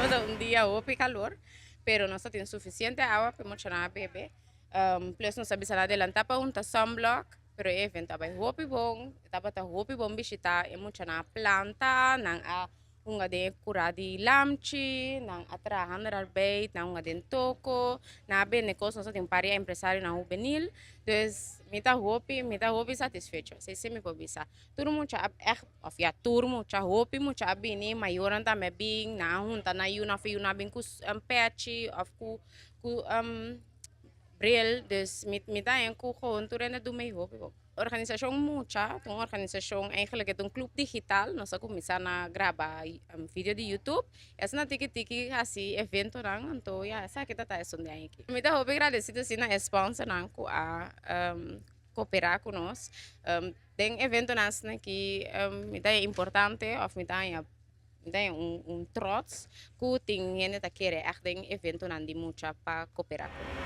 Tabata un dia hopi calor, pero nos tin suficiente awa pa muchanan a bebe. Plus nos a bisa nan adelanta pa hunta sunblock, pero e evento a bay hopi bon. Tabata hopi bon bishita e muchanan a planta, nan a hunga den e cura di lamchi, nan a traha handarbeid, nan a hunga den toko, nan a bende cos, nos a tin un par di empresarionan hubenil. Dus mi ta hopi, mi ta hopi satisfecho, esey si mi por bisa. Tur mucha a echt, of ya tur mucha, hopi mucha a bini, mayornan tambe a bin, nan a hunta nan yunan of e yunan a bin cu pechi of cu bril, dus mi ta haña cu gewoon tur hende a duna mi hopi bon. Organisacion Mucha ta un organisacion, eigenlijk e ta un club digital, nos a cuminsa na graba video di YouTube y asina tiki tiki haci eventonan, anto ya esaki ta ta esun di aña aki. Mi ta hopi agradecido si na e sponsornan cu a cooperá cu nos den eventonan asina aki. Mi ta haña importante of mi ta haña un trots cu tin hende ta kere echt den eventonan di mucha pa cooperá cu nos.